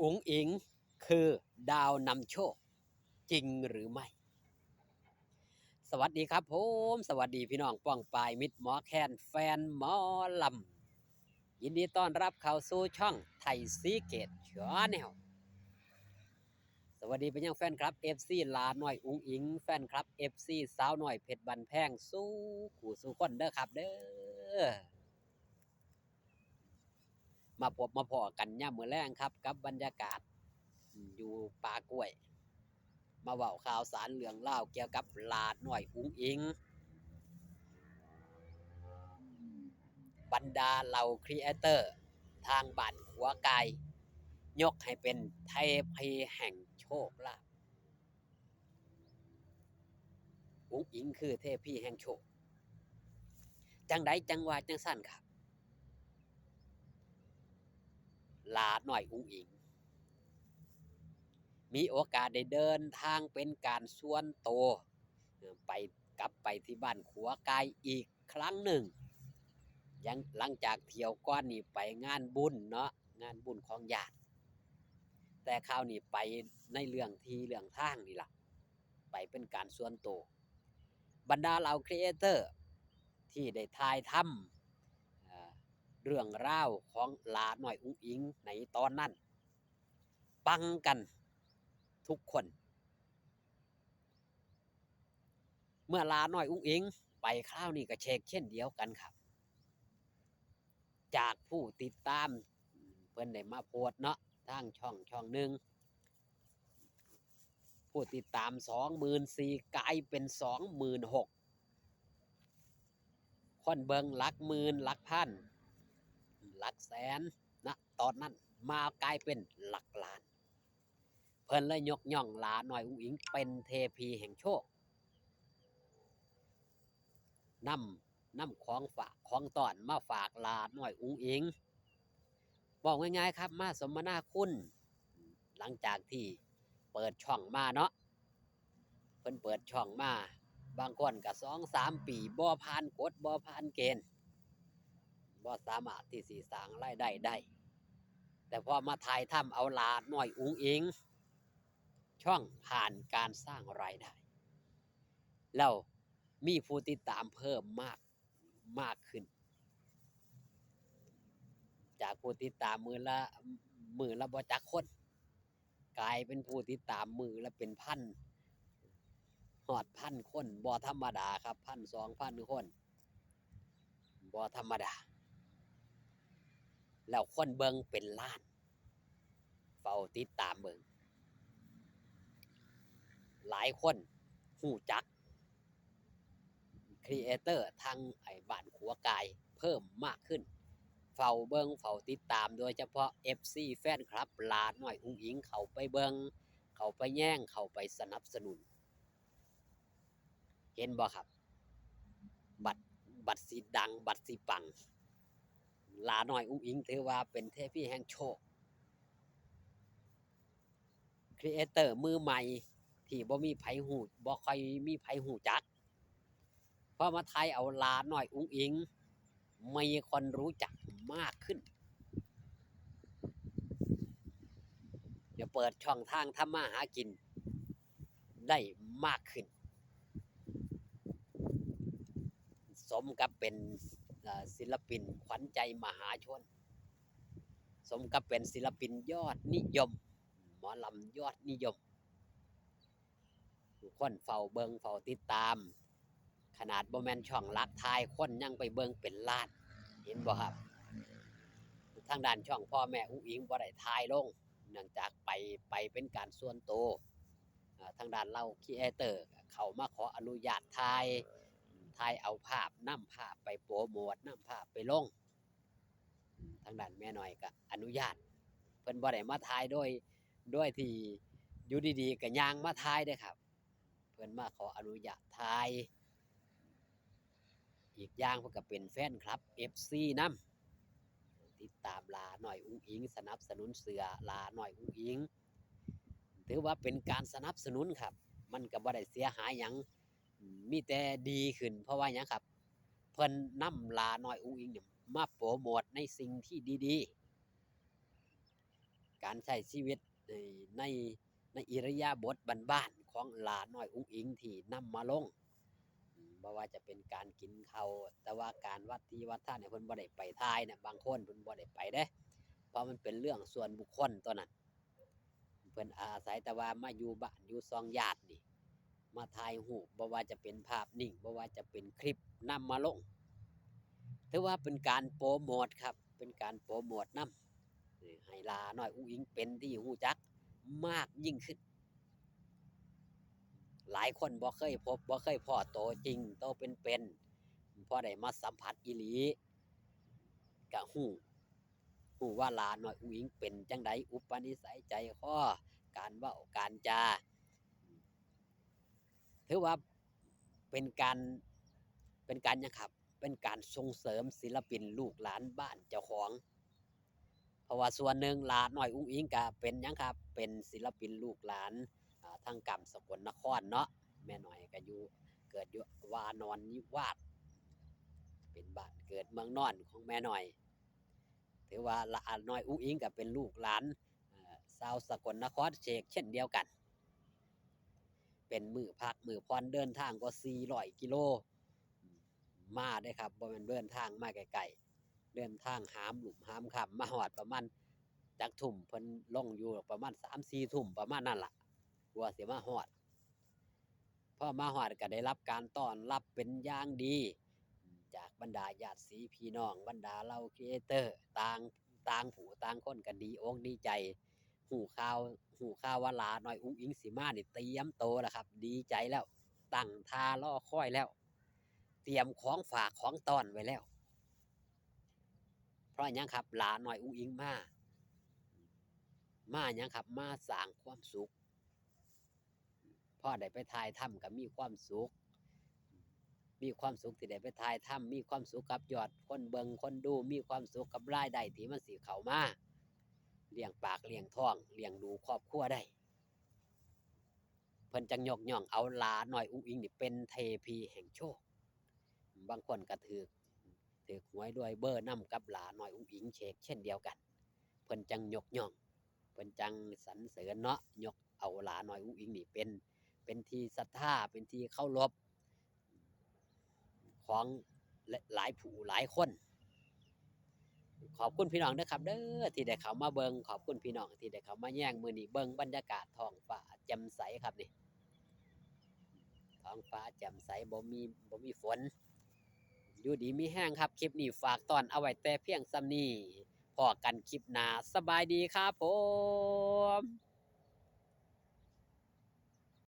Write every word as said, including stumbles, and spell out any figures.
อุ๋งอิ๋งคือดาวนำโชค จริงหรือไม่ สวัสดีครับผม สวัสดีพี่น้องป้องปายมิตรหมอแคน แฟนหมอลำ ยินดีต้อนรับเข้าสู่ช่องไทยซีเกตชาแนล สวัสดีไปยังแฟนคลับ เอฟซี หลาน้อยอุ๋งอิ๋ง แฟนคลับ เอฟซี สาวน้อยเพชรบ้านแพง สู่ผู้สู่คนเด้อครับเด้อ มาพบมาพ้อกันยามมื้อแลงครับ กับบรรยากาศอยู่ป่ากล้วย มาเว้าข่าวสารเรื่องราวเกี่ยวกับหลาน้อยอุ๋งอิ๋ง บรรดาเหล่าครีเอเตอร์ทางบ้านขัวกาย ยกให้เป็นเทพีแห่งโชคลาภ อุ๋งอิ๋งคือเทพีแห่งโชค จั่งใดจั่งว่าจั่งซั้นครับ หลาน้อยอุ๋งอิ๋ง มีโอกาสได้เดินทางเป็นการส่วนตัว เอ่อ ไป กลับไปที่บ้านขัวกายอีกครั้งหนึ่ง ยัง หลังจากเที่ยวก่อนนี่ไปงานบุญเนาะ งานบุญของญาติ แต่คราวนี้ไปในเรื่องที่เรื่องทางนี่ล่ะ ไปเป็นการส่วนตัว บรรดาเหล่าครีเอเตอร์ที่ได้ถ่ายทำ เอ่อ เรื่องราวของหลาน้อยอุ๋งอิ๋งในตอนนั้น ปังกันทุกคน เมื่อหลาน้อยอุ๋งอิ๋งไปคราวนี้ก็เช็คเช่นเดียวกันครับ จากผู้ติดตาม เพิ่นได้มาโพสต์เนาะ ทางช่องช่องหนึ่ง ผู้ติดตาม สองหมื่นสี่ กลายเป็น สองหมื่นหก คนเบิ่งหลักหมื่น หลักพัน หลักแสนนะ ตอนนั้นมากลายเป็นหลักล้าน เพิ่นเลยยกย่องหลาน้อยอุ๋งอิ๋งเป็นเทพีแห่งโชค นำ นำของฝากของต้อนมาฝากหลาน้อยอุ๋งอิ๋ง บอกง่ายๆครับ มาสมนาคุณ หลังจากที่เปิดช่องมาเนาะ เพิ่นเปิดช่องมา บางคนก็สองสามปี บ่ผ่านกฎ บ่ผ่านเกณฑ์ บ่สามารถที่สิสร้างรายได้ได้ แต่พอมาถ่ายทำเอาหลาน้อยอุ๋งอิ๋ง ช่องผ่านการสร้างรายได้ แล้วมีผู้ติดตามเพิ่มมาก มากขึ้น จากผู้ติดตามมื้อละ มื้อละบ่จักคน กลายเป็นผู้ติดตามมื้อละเป็นพัน ฮอดพันคน บ่ธรรมดาครับ พัน สองพัน คน บ่ธรรมดา แล้วคนเบิ่งเป็นล้าน เฝ้าติดตามเบิ่ง หลายคนฮู้จักครีเอเตอร์ทางไอ้บ้านขัวกายเพิ่มมากขึ้น เฝ้าเบิ่งเฝ้าติดตาม โดยเฉพาะ เอฟซี แฟนคลับหลาน้อยอุ๋งอิ๋ง เข้าไปเบิ่ง เข้าไปแยง เข้าไปสนับสนุน เห็นบ่ครับ บัด บัดสิดัง บัดสิปัง หลาน้อยอุ๋งอิ๋งถือว่าเป็นเทพีแห่งโชค ครีเอเตอร์มือใหม่ที่บ่มีไผฮู้ บ่ค่อยมีไผฮู้จัก พอมาถ่ายเอาหลาน้อยอุ๋งอิ๋ง มีคนรู้จักมากขึ้น จะเปิดช่องทางทำมาหากินได้มากขึ้น สมกับเป็น เอ่อ ศิลปินขวัญใจมหาชน สมกับเป็นศิลปินยอดนิยม หมอลำยอดนิยม ทุกคนเฝ้าเบิ่งเฝ้าติดตาม ขนาดบ่แม่นช่องหลักถ่าย คนยังไปเบิ่งเป็นล้าน เห็นบ่ครับ ทางด้านช่องพ่อแม่อุ๋งอิ๋งบ่ได้ถ่ายลง เนื่องจากไป ไปเป็นการส่วนตัว อ่า ทางด้านเหล่าครีเอเตอร์เข้ามาขออนุญาตถ่าย ถ่ายเอาภาพ นำภาพไปโปรโมท นำภาพไปลง ทางด้านแม่น้อยก็อนุญาต เพิ่นบ่ได้มาถ่ายโดย โดยที่อยู่ดีๆก็ย่างมาถ่ายเด้อครับ เพิ่นมาขออนุญาตถ่าย อีกอย่างเพิ่นก็เป็นแฟนคลับ เอฟซี นำ ติดตามหลาน้อยอุ๋งอิ๋ง สนับสนุนเสื้อหลาน้อยอุ๋งอิ๋ง ถือว่าเป็นการสนับสนุนครับ มันก็บ่ได้เสียหายหยัง มีแต่ดีขึ้น เพราะว่าหยังครับ เพิ่นนำหลาน้อยอุ๋งอิ๋งเนี่ยมาโปรโมทในสิ่งที่ดีๆ การใช้ชีวิตในในในอิริยาบถบ้านๆของหล้าน้อยอุ๋งอิ๋งที่นำมาลง อืม บ่ว่าจะเป็นการกินข้าว แต่ว่าการวัดที่วัดทานเนี่ยเพิ่นบ่ได้ไปถ่ายนะ บางคนเพิ่นบ่ได้ไปเด้ เพราะมันเป็นเรื่องส่วนบุคคลตัวนั้น เพิ่นอาศัยแต่ว่ามาอยู่บ้านอยู่ซองญาตินี่ มาถ่ายรูป บ่ว่าจะเป็นภาพนิ่ง บ่ว่าจะเป็นคลิปนำมาลง ถือว่าเป็นการโปรโมทครับ เป็นการโปรโมทนำ เอ่อ ให้หล้าน้อยอุ๋งอิ๋งเป็นที่รู้จักมากยิ่งขึ้น หลายคนบ่เคยพบ บ่เคยพ้อโตจริง โตเป็นๆ พอได้มาสัมผัสอีหลี ก็รู้ รู้ว่าหล้าน้อยอุ๋งอิ๋งเป็นจั่งใด อุปนิสัยใจคอ การเว้า การจา ถือว่าเป็นการ เป็นการหยังครับ เป็นการส่งเสริมศิลปินลูกหลานบ้านเจ้าของ เพราะว่าส่วนหนึ่งหล้าน้อยอุ๋งอิ๋งก็เป็นหยังครับ เป็นศิลปินลูกหลาน อ่า ทางก้ำสกลนครเนาะ แม่น้อยก็อยู่ เกิดอยู่วานอนนิวาส เป็นบ้านเกิดเมืองนอนของแม่น้อย ถือว่าหล้าน้อยอุ๋งอิ๋งก็เป็นลูกหลาน เอ่อ ชาวสกลนครเชกเช่นเดียวกัน เป็นมื้อพักมื้อผ่อน เดินทางก็สี่ร้อยกิโล มาเด้อครับ บ่แม่นเดินทางมาใกล้ๆ เดินทางหามลุ่มหามค่ำ มาฮอดประมาณจักทุ่ม เพิ่นลงอยู่ประมาณสามสี่ทุ่ม ประมาณนั้นล่ะ กว่าสิมาฮอด พอมาฮอดก็ได้รับการต้อนรับเป็นอย่างดี จากบรรดาญาติสีพี่น้อง บรรดาเหล่าครีเอเตอร์ ต่าง ต่างผู้ต่างคนก็ดีอกดีใจ ฮู้ข่าว ฮู้ข่าวว่าหล้าน้อยอุ๋งอิ๋งสิมานี่เตรียมโตแล้วครับ ดีใจแล้ว ตั้งท่ารอคอยแล้ว เตรียมของฝากของต้อนไว้แล้ว เพราะหยังครับ หล้าน้อยอุ๋งอิ๋งมา มาหยังครับ มาสร้างความสุข พอได้ไปถ่ายทำก็มีความสุข มีความสุขที่ได้ไปถ่ายทำ มีความสุขกับยอดคนเบิ่งคนดู มีความสุขกับรายได้ที่มันสิเข้ามา เลี้ยงปากเลี้ยงท้อง เลี้ยงดูครอบครัวได้ เพิ่นจั่งยกย่องเอาหล้าน้อยอุ๋งอิ๋งนี่เป็นเทพีแห่งโชค บางคนก็ถืก ถืกหวยรวยเบอร์นำกับหล้าน้อยอุ๋งอิ๋งเชกเช่นเดียวกัน เพิ่นจั่งยกย่อง เพิ่นจั่งสรรเสริญเนาะ ยกเอาหล้าน้อยอุ๋งอิ๋งนี่เป็น เป็นที่ศรัทธา เป็นที่เคารพของหลายผู้หลายคน ขอบคุณพี่น้องเด้อครับเด้อ ที่ได้เข้ามาเบิ่ง ขอบคุณพี่น้องที่ได้เข้ามาแยง มื้อนี้เบิ่งบรรยากาศท้องฟ้าแจ่มใสครับนี่ ท้องฟ้าแจ่มใส บ่มี บ่มีฝน อยู่ดีมีแฮงครับ คลิปนี้ฝากต้อนเอาไว้แต่เพียงส่ำนี้ พ้อกันคลิปหน้า สบายดีครับผม